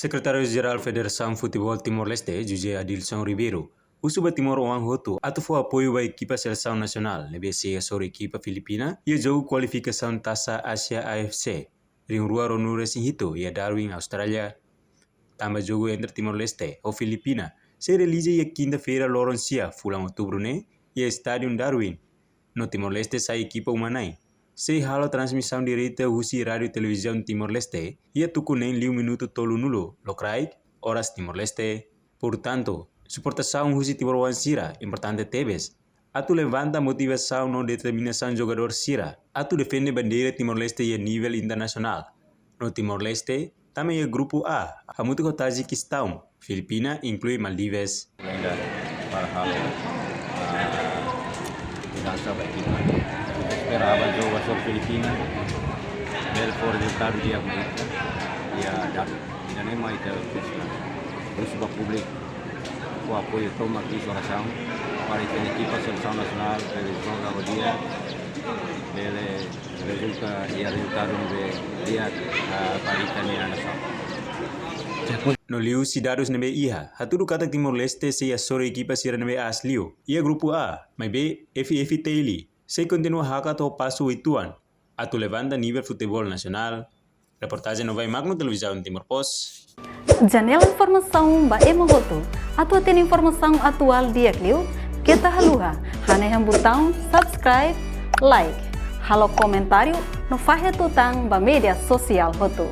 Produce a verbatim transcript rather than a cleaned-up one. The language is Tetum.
Sekretáriu Jerál Federasaun Futeból Timor-Leste, José Adilson Ribeiro, husu ba timoroan hotu atu fó apoiu ba ekipa selesaun nasionál ne'ebé sei hasoru ekipa Filipina iha jogu kualifikasaun Tasa Asia A F C rihun rua ruanulu-resin-hitu iha Darwin, Austrália. Tanba jogu entre Timor-Leste ho Filipina sei realiza iha kinta-feira loron sia fulan Outubru ne'e iha Estádiu Darwin, no Timor-Leste sai ekipa uma-na'in. Sei halo transmisaun direta husi Rádiu Televizaun Timor-Leste iha tuku neen liu minutu tolunulu lokraik, oras Timor-Leste. Portantu, suportasaun husi timoroan sira importante tebes atu levanta motivasaun no determinasaun jogadór sira atu defende bandeira Timor-Leste iha nivel internasionál. No Timor-Leste tama iha grupu A, hamutuk ho Tajikistaun, Filipina, inklui Maldives. Ainda para halo, ah, mudansa ba ekipa. Espera aban jogu hasoru Filipina, bele fó rezultadu di'ak mai ita. Iha dadu, ida-ne'e mak ita presiza. Husu ba públiku, fó apoiu tomak, orasaun, para ita-nia ekipa selesaun nasionál bele joga ho di'ak, bele rezulta iha rezultadu ne'ebé di'ak, ah, ba ita-nia nasaun. No liuhusi dadus ne'ebé iha, hatudu katak Timor-Leste sei hasoru ekipa sira ne'ebé aas liu iha grupu A, maibé F F Teili sei kontinua hakat ho pasu uitoan atu levanta nivel futeból nasionál. Reportajen Novai Magno, Televizaun Timor Post. Janela informasaun ba ema hotu. Atu hatene informasaun atuál di'ak liu, keta haluha hanehan butaun subscribe, like, halo komentáriu no fahe tutan ba média sosiál hotu.